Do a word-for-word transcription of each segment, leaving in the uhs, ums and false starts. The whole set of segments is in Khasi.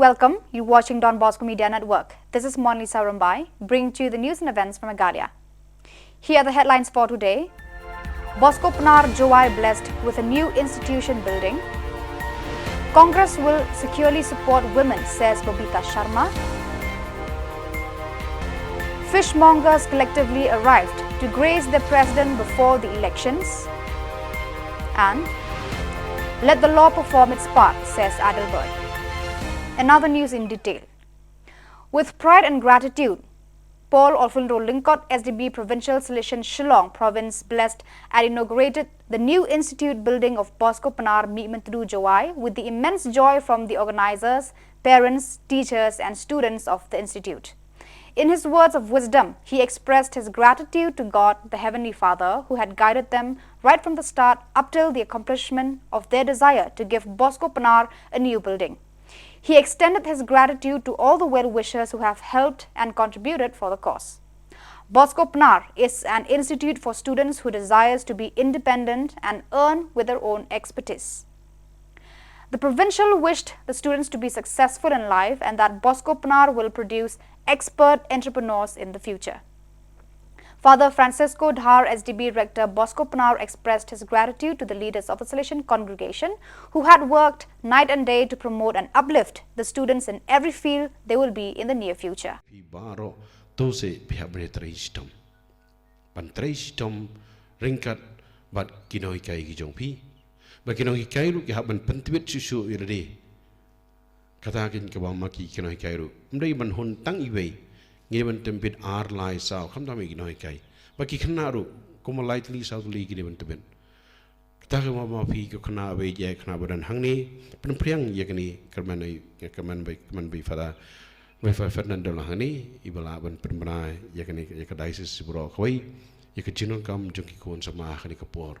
Welcome, you're watching Don Bosco Media Network. This is Monlisa Rumbai, bringing to you the news and events from Meghalaya. Here are the headlines for today. Bosco Pnar Jowai blessed with a new institution building. Congress will securely support women, says Babita Sharma. Fishmongers collectively arrived to grace their president before the elections. And let the law perform its part, says Adelbert. And now the news in detail. With pride and gratitude, Paul Alfilndo Lyngkot, S D B Provincial Salesian, Shillong Province, blessed and inaugurated the new institute building of Bosco Pnar Mihmyntdu Jowai with the immense joy from the organizers, parents, teachers, and students of the institute. In his words of wisdom, he expressed his gratitude to God, the Heavenly Father, who had guided them right from the start up till the accomplishment of their desire to give Bosco Pnar a new building. He extended his gratitude to all the well-wishers who have helped and contributed for the cause. Bosco Pnar is an institute for students who desires to be independent and earn with their own expertise. The provincial wished the students to be successful in life and that Bosco Pnar will produce expert entrepreneurs in the future. Father Francisco Dhar, S D B Rector Bosco Pnar, expressed his gratitude to the leaders of the Salesian congregation who had worked night and day to promote and uplift the students in every field they will be in the near future. Phi baroh to se phi hap ban trei shitom, ban trei shitom ryngkat bad ki nonghikai ki jong phi, bad ki nonghikai ruh ki hap ban pyntbit shuh shuh ïa lade. Kata kein kaba ma ki ki nonghikai ruh, ym dei ban hun tang iwei, ngi dei ban tynbit ar lai saw, khamtam ïa ki nonghikai. Bad ki khynnah ruh, kumba lai tylli saw tylli ki dei ban tynbit. Kata ka ma, ma phi ki khynnah, wei jai khynnah ba don hangne, pynphriang ïa kane, kyrmen ai, kyrmen bai, kyrmen bai Father, bai Father Fernando la hangne, iba lah ban pynbna ïa kane, ïa ka diocese baroh kawei, ïa ka jinglong kam jong ki khun samla ha kane ka por.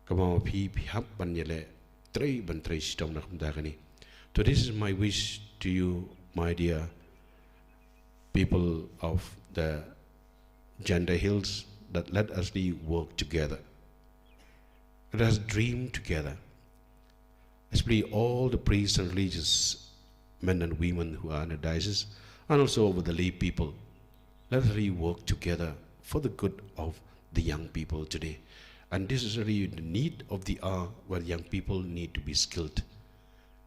Ka ma phi, phi hap ban ïaleh trei, ban trei shitom na ka bynta kane. So this is my wish to you, my dear people of the Jaintia Hills, that let us really work together. Let us dream together, especially all the priests and religious men and women who are in the diocese, and also with the lay people. Let us really work together for the good of the young people today. And this is really the need of the hour, where young people need to be skilled.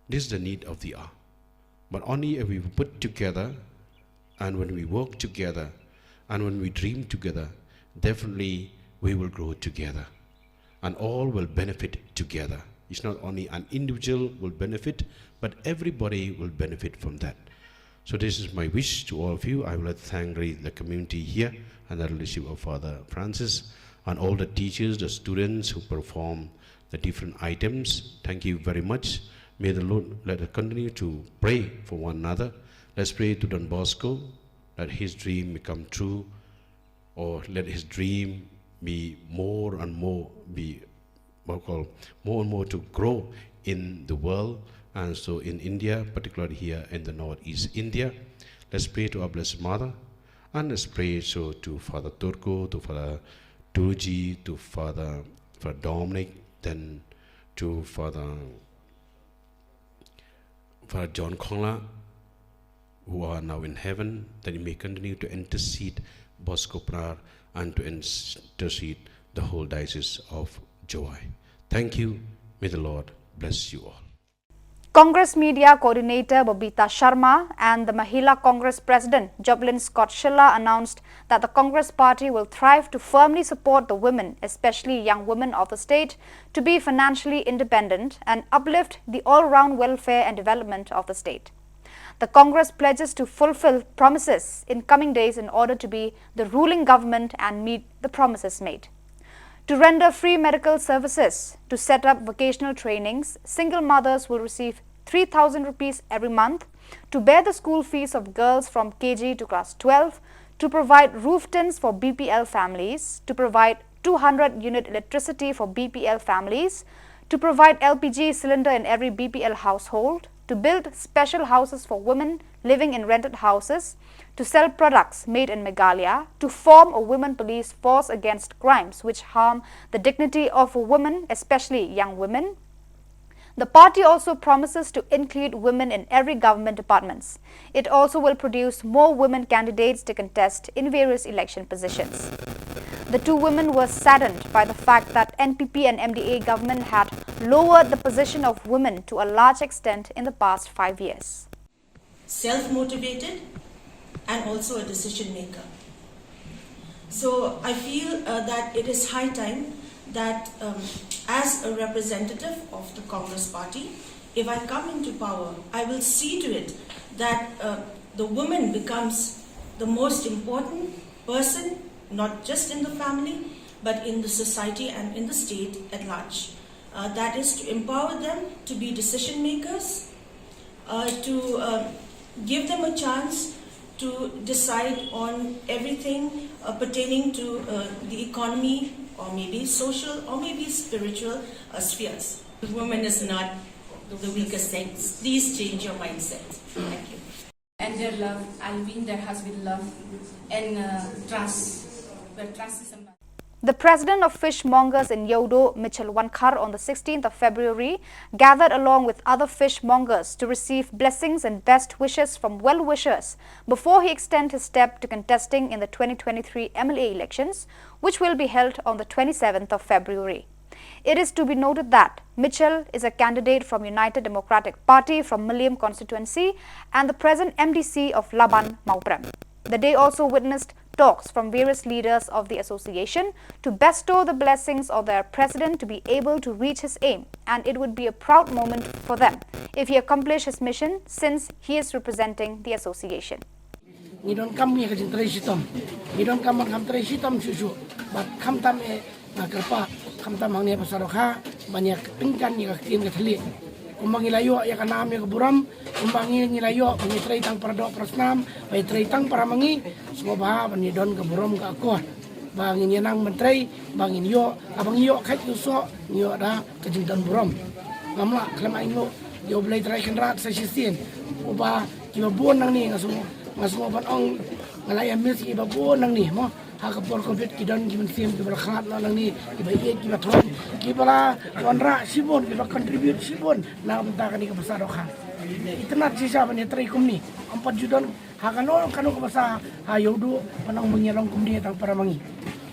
This is the need of the hour. But only if we put together, and when we work together, and when we dream together, definitely we will grow together. And all will benefit together. It's not only an individual will benefit, but everybody will benefit from that. So this is my wish to all of you. I would like to thank really the community here and the leadership of Father Francis and all the teachers, the students who perform the different items. Thank you very much. May the Lord let us continue to pray for one another. Let's pray to Don Bosco that his dream may come true, or let his dream be more and more, be, what we call, more and more to grow in the world, and so in India, particularly here in the northeast India. Let's pray to our Blessed Mother, and let's pray so to Father Turco, to Father Turji, to Father, Father Dominic, then to Father Father John Khongla, who are now in heaven, that he may continue to intercede Bosco Pnar and to intercede the whole Diocese of Jowai. Thank you. May the Lord bless you all. Congress Media Coordinator Babita Sharma and the Mahila Congress President Joplin Scott Shylla announced that the Congress Party will thrive to firmly support the women, especially young women of the state, to be financially independent and uplift the all-round welfare and development of the state. The Congress pledges to fulfill promises in coming days in order to be the ruling government and meet the promises made. To render free medical services, to set up vocational trainings, single mothers will receive three thousand rupees every month, to bear the school fees of girls from K G to class twelve, to provide roof tins for B P L families, to provide two hundred unit electricity for B P L families, to provide L P G cylinder in every B P L household, to build special houses for women living in rented houses, to sell products made in Meghalaya, to form a women police force against crimes which harm the dignity of a woman, especially young women. The party also promises to include women in every government departments. It also will produce more women candidates to contest in various election positions. The two women were saddened by the fact that N P P and M D A government had lowered the position of women to a large extent in the past five years. Self-motivated, and also a decision maker. So I feel uh, that it is high time that, um, as a representative of the Congress Party, if I come into power, I will see to it that uh, the woman becomes the most important person, not just in the family, but in the society and in the state at large. Uh, that is to empower them to be decision makers, uh, to uh, give them a chance to decide on everything uh, pertaining to uh, the economy, or maybe social, or maybe spiritual uh, spheres. The woman is not the weaker sex. Please change your mindset. Thank you. And their love, I mean, there has been love and uh, trust, where trust is a must. The president of fishmongers in Yodo, Mitchell Wankhar, on the sixteenth of February, gathered along with other fishmongers to receive blessings and best wishes from well-wishers before he extend his step to contesting in the twenty twenty-three M L A elections, which will be held on the twenty-seventh of February. It is to be noted that Mitchell is a candidate from United Democratic Party from Mylliem constituency and the present M D C of Laban, Mawprem. The day also witnessed talks from various leaders of the association to bestow the blessings of their president to be able to reach his aim, and it would be a proud moment for them if he accomplish his mission, since he is representing the association. Ngi donkam ïa ka jingtrei shitom. Ngi donkam ban kham trei shitom shuh shuh. Bad khamtam eh nga kyrpad, khamtam hangne ha Bhasadokha ban ïa tyngkan ïa ka ktien ka thylliej. Kumba ngi la ïoh ïa ka nam ïa ka burom, kumba ngi ngi la ïoh ba ngi trei tang para doh para snam, ba ngi trei tang para ma ngi, sngewbha ban ïa don ka burom ka akor. Ba ngin ïa nang ban trei, ba ngin ïoh, haba ngi ïoh kheit ïa u soh, ngi ïoh da ka jingdon burom. Ngam lah khlem ai nguh ïa U Blei Trai Kynrad sa shisien, uba kiba bun nangne nga sngew, nga sngew ban ong, nga la ïa miss ïa kiba bun nangne mo. Ha ka por Covid ki don ki mynsiem kiba la khlad noh nangne, kiba ïeit kiba thon, kiba la wanrah shibun, kiba contribute shibun na ka bynta kane ka Bhasadokha. Itynnad shisha ban ïa trei kumne, ym pat ju don ha kano kano ka basa ha Ïewduh ban ong ba ngi ïa long kumne tang para ma ngi.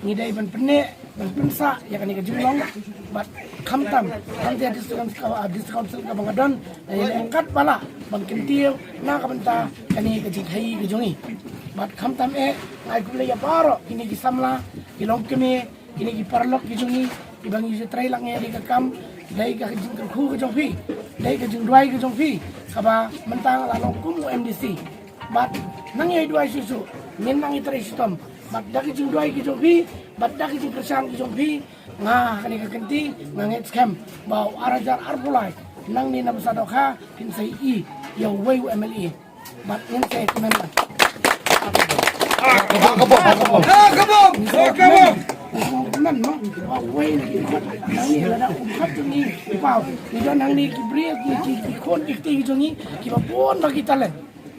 Ngi dei ban pynneh, ban pynsah ïa kane ka jinglong bad khamtam hangta ha District Council, ah, District Council kaba nga don, ngi ïa kat ba lah ban kyntiew na ka bynta kane ka jingkhaïi ka jong ngi. Bad khamtam eh nga ai khublei ïa baroh kine ki samla, ki longkmie, kine ki paralok ki jong ngi kiba ngi ju trei lang ïa kane ka kam. Dei ka jingkyrkhu ka jong phi, dei ka jingduwai ka jong phi kaba mynta nga la long kum u M D C. Bad nang ïa duwai shuh shuh, ngin nang ïa trei shitom. Bad da ka jingduwai ka jong phi, bad da ka jingkyrshan ka jong phi, nga ha kane ka kynti nga ngeit skhem ba u ar hajar arphew lai nangne na Bhasadokha phin sa ïohi ïa uwei u M L A. Bad ngin sa kmen ba. Ngin sa kmen ba uwei na ki khun nangne, lada um khot jong ngi u Paw, ngi don hangne ki briew, ki ki khun ki kti ki jong ngi kiba bun ba ki talent.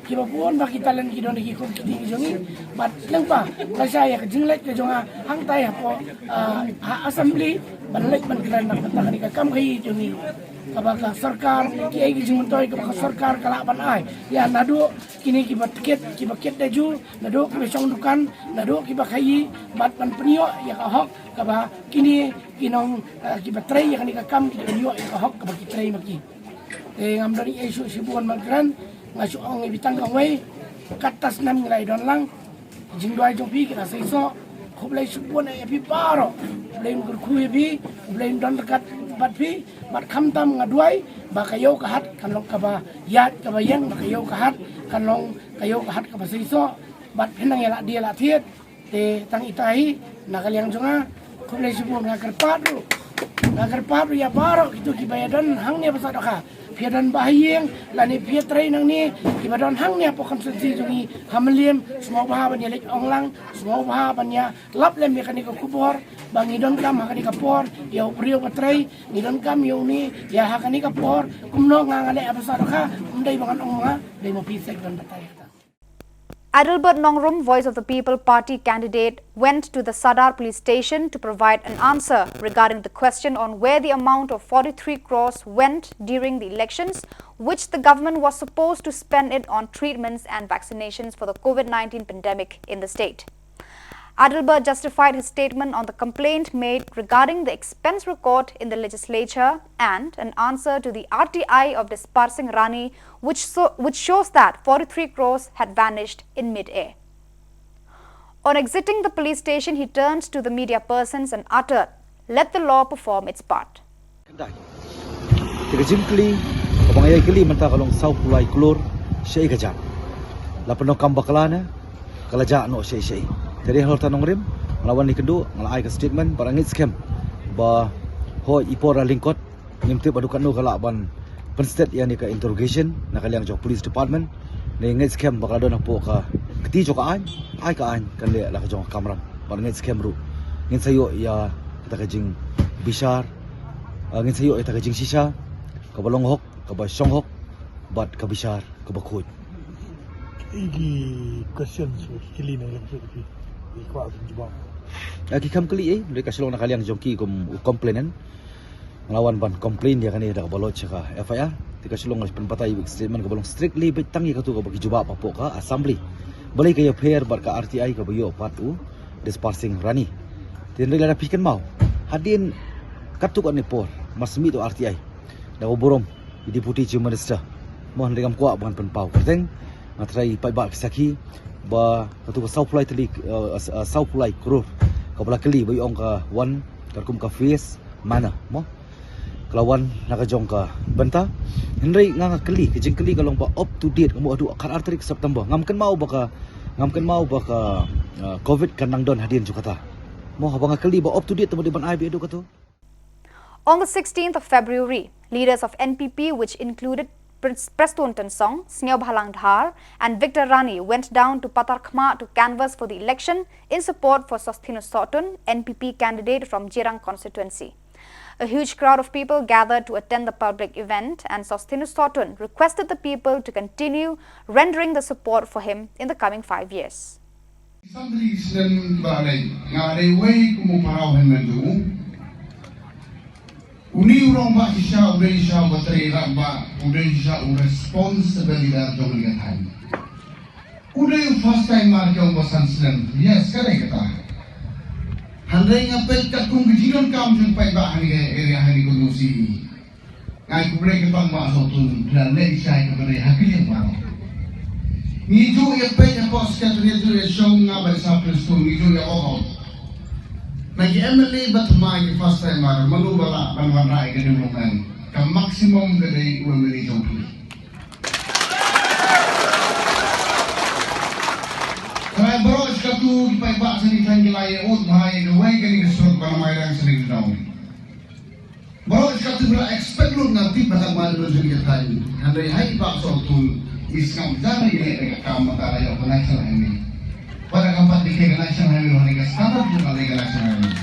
Kiba bun ba ki talent ki don ha ki khun ki kti ki jong ngi. Bad lyngba lashai ïa ka jingleit ka jong nga hangtai hapoh, ah, ha assembly ban leit ban kren na ka bynta kane ka kam khaïi jong ngi. Kaba ka sorkar, kiei ki jingmyntoi kaba ka sorkar ka lah ban ai ïa naduh kine kiba kit, kiba kit da ju, naduh kiba shong dukan, naduh kiba khaïi, bad ban pynïoh ïa ka hok kaba kine ki nong, ah, kiba trei ïa kane ka kam ki pynïoh ïa ka hok kaba ki trei ma ki. Te ngam don ei shuh shibun ban kren, nga shu ong ïa phi tang kawei, katta snem ngi la ïa don lang. Jingduwai jong phi ki la seisoh. Khublei shibun ïa phi baroh. Khublei, kyrkhu ïa phi, khublei don ryngkat bad phi. Bad khamtam nga duwai ba ka ïew ka hat kan long kaba ïaid kaba ïeng, ba ka ïew ka hat kan long ka ïew ka hat kaba seisoh. Bad phin nang ïa lah die lah thied. Te tang ita hi, na ka liang jong nga, khublei shibun, nga kyrpad ruh, nga kyrpad ruh ïa baroh kito kiba ïa don hangne ha Bhasadokha, phi ïa don ba ha ïing lane phi ïa trei nangne, kiba don hangne hapoh constituency jong ngi ha Mylliem, sngewbha ban ïa leit ong lang, sngewbha ban ïa lap lem ïa kane ka khubor ba ngi donkam ha kane ka por ïa u briew ba trei, ngi donkam ïa une ïa ha kane ka por. Kumno nga nga leh ha Bhasadokha, ym dei ba ngan ong ma nga, dei ma phi seh ki don batai. Adelbert Nongrum, Voice of the People Party candidate, went to the Sadar police station to provide an answer regarding the question on where the amount of forty-three crores went during the elections, which the government was supposed to spend it on treatments and vaccinations for the COVID nineteen pandemic in the state. Adelbert justified his statement on the complaint made regarding the expense record in the legislature and an answer to the R T I of Dispar Singh Rani, which, so, which shows that forty-three crores had vanished in mid-air. On exiting the police station, he turned to the media persons and uttered, "Let the law perform its part." Khyndai. Te ka jingkylli kaba nga ïai kylli mynta ka long saw phew lai klur shaei ka jah. La pyndonkam bakla ne ka la jah noh shaei shaei. Te dei halor ta Nongrim nga la wan ïakynduh, nga la ai ka statement ba nga ngeit skhem ba hooid i por la lyngkot, ngim tip haduh katno ka lah ban pynstet ïa kane ka interrogation na ka liang jong police department. Nga ngeit skhem ba ka la don hapoh ka kti jong ka aiñ, ai ka aiñ kan leh la ka jong ka kamram. Ba nga ngeit skhem ruh ngin sa ïoh ïa kata ka jingbishar, ah, ngin sa ïoh ïa kata ka jingshisha kaba long hok, kaba shong hok bad ka bishar kaba khuid. Ki question ki kylli na ïa ki kwah jubab. Ah, ki kham kylli eh, dei ka shlong na ka liang jong ki kum u complainant. Nga la wan ban complain ïa kane da kaba lodge ka F I R. Te ka shlong nga pynpatai ïa ka statement kaba long strictly beit tang ïa katu kaba ki jubab hapoh ka assembly. Balei ka ïapher bad ka R T I kaba ïoh pat u Dispar Singh Rani. Te hynrei lada phi kynmaw, hadien katto katne por mar shu mih u R T I, da ka burom i Deputy Chief Minister, mo, hynrei ngam kwah ban pynpaw kyrteng. Nga tharai paidbah ki sakhi ba katu ka saw phew lai tylli, eh, eh, saw phew lai klur kaba la kylli ba i ong ka wan katkum ka phase manner, mo, ka la wan na ka jong ka bynta. Hynrei nga, nga kylli, ka jingkylli ka long ba up to date, ka mut haduh khatar tarik September, ngam kynmaw ba ka, ngam kynmaw ba ka, ah, covid kan nang don hadien jong kata. Mo, haba nga kylli ba up to date, te mo dei ban ai beit haduh katu. On the sixteenth of February, leaders of N P P, which included Pres-, Prestone Tynsong, Sniawbhalang Dhar, and Victor Rani, went down to Patharkhmah to canvass for the election in support for Sosthenes Sohtun, N P P candidate from Jirang constituency. A huge crowd of people gathered to attend the public event, and Sosthenes Sohtun requested the people to continue rendering the support for him in the coming five years. San tylli ki snem ba la leit, nga la dei uwei kum u pharaoh hynmen jong u. Une u rangbah shisha u dei shisha uba trei rangbah, u dei shisha u responsible leader jong kane ka thaiñ. U dei u first timer jong ba san snem. Yes, ka dei kata. Hynrei nga peit katkum ka jingdonkam jong paidbah ha kane ka area, ha kane ka constituency. Nga ai khublei kyrpang Bah Sohtun, phi la leh shai kaba dei ha ka liang baroh. Ngi ju ïa peit hapoh Secretariat, ju ïa shong, nga bad Sir Prestone, ngi ju ïa walk out. Na ki M L A ba thymmai, ki first timer, mano ba lah ban wanrah ïa ka development? Ka maximum ka dei u M L A jong phi. Trai baroh shi katu ki paidbah sha kane ka thaiñ ki la ïa ud bha ïa kawei kane ka surok ba na Mairang sha kane ka dong. Baroh shi katu ba la expect lut, nga tip ba tang ba don sha kane ka thaiñ. Hynrei ha i Bah Sohtun i sngap jar ïa ka kam, mynta la ïoh ka National Highway. Ba da kam pat dei ka National Highway, hynrei ka standard ruh ka dei ka National Highway.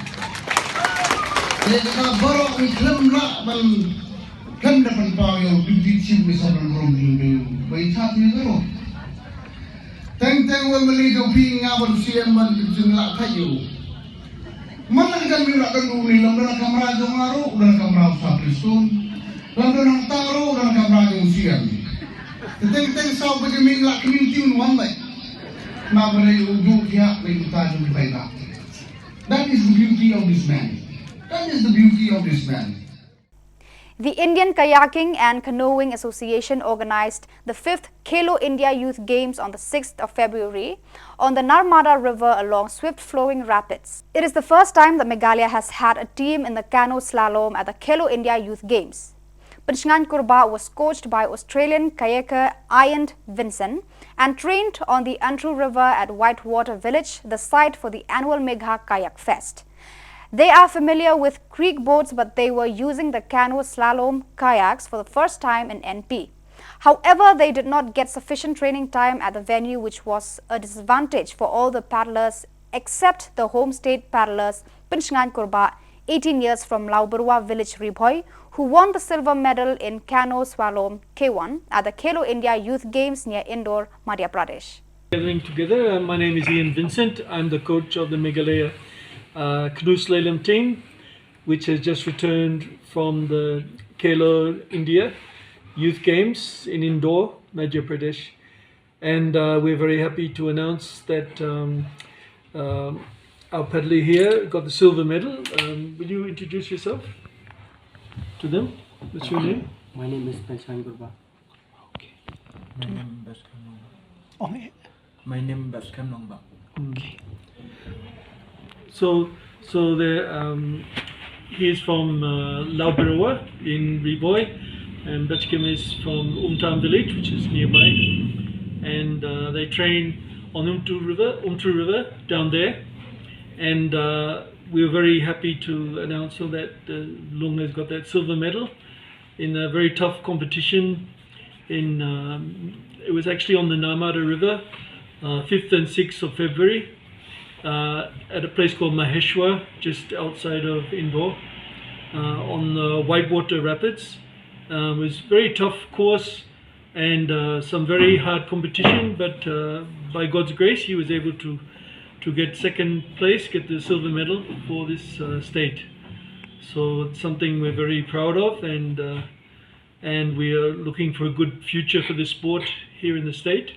Ïa kata baroh ngi khlem lah ban, khlem da pynpaw ïa u Deputy Chief Minister ban burom jong u, ba in charge ïa ka ruh. Teng teng u M L A jong phi, nga ban C M ban pynjynjar thait ïa u. Man la ka jan miet la ka don u ne, lym don ha kamra jong nga ruh, u don ha kamra u Sir Prestone. Lym don hangta ruh, u don ha kamra jong u C M. Te teng teng saw baje miet la ka community un wan beit. Namar ba dei u duh thiah bad uta jong ki paidbah. That is the beauty of this man. That is the beauty of this man. The Indian Kayaking and Canoeing Association organized the fifth Khelo India Youth Games on the sixth of February on the Narmada River along swift-flowing rapids. It is the first time that Meghalaya has had a team in the canoe slalom at the Khelo India Youth Games. Pynshngaiñ Kurbah was coached by Australian kayaker Ian Vinson and trained on the Antru River at Whitewater Village, the site for the annual Megha Kayak Fest. They are familiar with creek boats, but they were using the canoe slalom kayaks for the first time in N P. However, they did not get sufficient training time at the venue, which was a disadvantage for all the paddlers except the home state paddlers Pynshngaiñ Kurbah, eighteen years, from Lawbyrwa village, Ri Bhoi, who won the silver medal in canoe slalom K one at the Khelo India Youth Games near Indore, Madhya Pradesh. Gathering together. Uh, my name is Ian Vincent. I'm the coach of the Meghalaya uh, Canoe Slalom team, which has just returned from the Khelo India Youth Games in Indore, Madhya Pradesh. And uh, we're very happy to announce that um, um, our paddler here got the silver medal. Um, will you introduce yourself to them? What's your name? My name is Panchang Gurba. My name is Baskan Nongbah. On it. My name is Baskan Nongbah. So, so the um, he is from uh, Laubirowa in Ri Bhoi, and Betchkim is from Umtam village, which is nearby, and uh, they train on Umtu River, Umtu River down there, and uh, we were very happy to announce that uh, Lung has got that silver medal in a very tough competition. In um, it was actually on the Narmada River, uh, fifth and sixth of February, uh, at a place called Maheshwar, just outside of Indore, uh, on the Whitewater Rapids. Um, it was a very tough course and uh, some very hard competition, but uh, by God's grace, he was able to to get second place, get the silver medal for this uh, state. So it's something we're very proud of, and uh, and we are looking for a good future for the sport here in the state,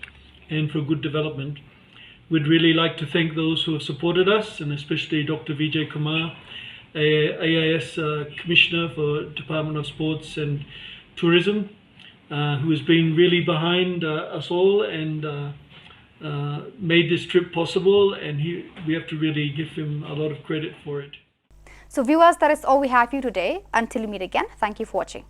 and for a good development. We'd really like to thank those who have supported us, and especially Doctor Vijay Kumar, A- AIS uh, Commissioner for Department of Sports and Tourism, uh, who has been really behind uh, us all and uh, uh, made this trip possible. And he, we have to really give him a lot of credit for it. So viewers, that is all we have for you today. Until we meet again, thank you for watching.